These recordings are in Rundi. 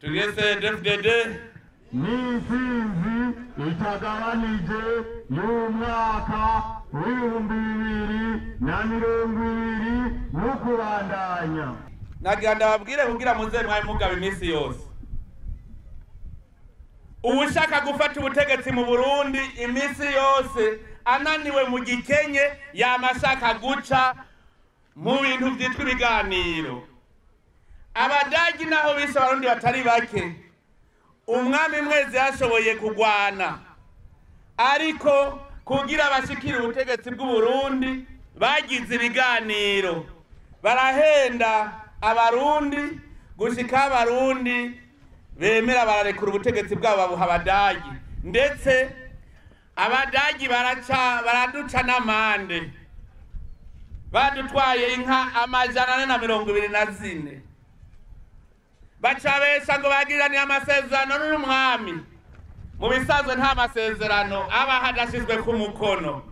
Tugire CNDD-FDD n'intsinzi itagabanije y'umwaka w'2020 n'ukubandanya. Nagira ndababwire kugira muze mwari mugaba iminsi yose. Uwushaka gufata ubutegetsi mu Burundi iminsi yose ananiwe mu gikenye yama ashaka guca mu bintu vyitwa ibiganiro. Abadagi naho bishe Abarundi batari bake, umwami Mwezi yashoboye kugwana, ariko kugira bashikire ubutegetsi bw'u Burundi bagize ibiganiro, barahenda Abarundi gushika Abarundi bemera bararekura ubutegetsi bwabo babuha Abadagi, ndetse Abadagi baraduca n'amande, badutwaye inka 424, bacabesha ngo bagiraniye amasezerano n'umwami. Mu bisanzwe nta masezerano aba hadashizwe ku mukono.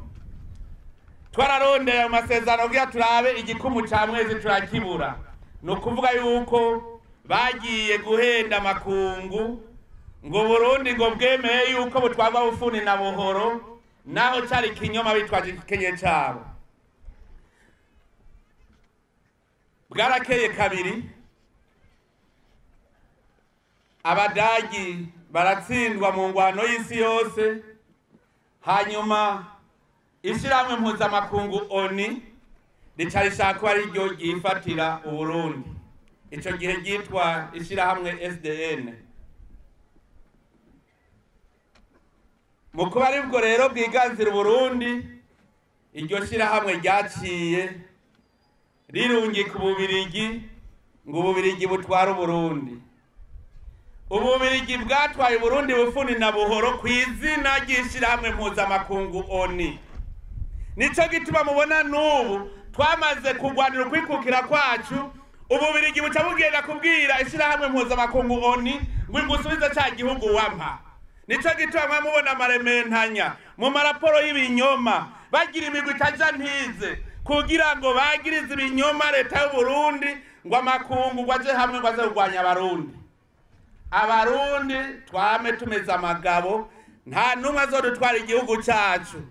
Twararondeye ayo masezerano kugira turabe igikumu ca Mwezi turakibura. Ni ukuvuga yuko bagiye guhenda amakungu ngo Burundi ngo bwemeye yuko butwarwa bufuni na buhoro, naho cari ikinyoma bitwaje igikenye cabo. Bwarakeye kabiri, Abadagi baratsindwa mu ngwano y'isi yose, hanyuma ishirahamwe mpuzamakungu ONU rica rishaka ko ari ryo ryifatira Uburundi. Ico gihe ryitwa ishirahamwe SDN. Mu kuba aribwo rero bwiganzira Uburundi, iryo shirahamwe ryaciye rirungika Ububirigi ngo Ububirigi butware Uburundi. Ububirigi bwatwaye Uburundi bufuni na buhoro kw'izina ry'ishirahamwe mpuzamakungu ONU. Nico gituma mubona n'ubu twamaze kurwanira ukwikukira kwacu, Ububirigi buca bugenda kubwira ishirahamwe mpuzamakungu ONU ngo ingusubize ca gihugu wampa. Nico gituma mubona amarementanya mu maraporo y'ibinyoma bagira imigwi itaja ntize kugira ngo bagirize ibinyoma leta y'u Burundi ngo amakungu ngo aje hamwe ngo aze kurwanya Abarundi. Abarundi twame tumeze amagabo, nta numwe azodutwara igihugu cacu.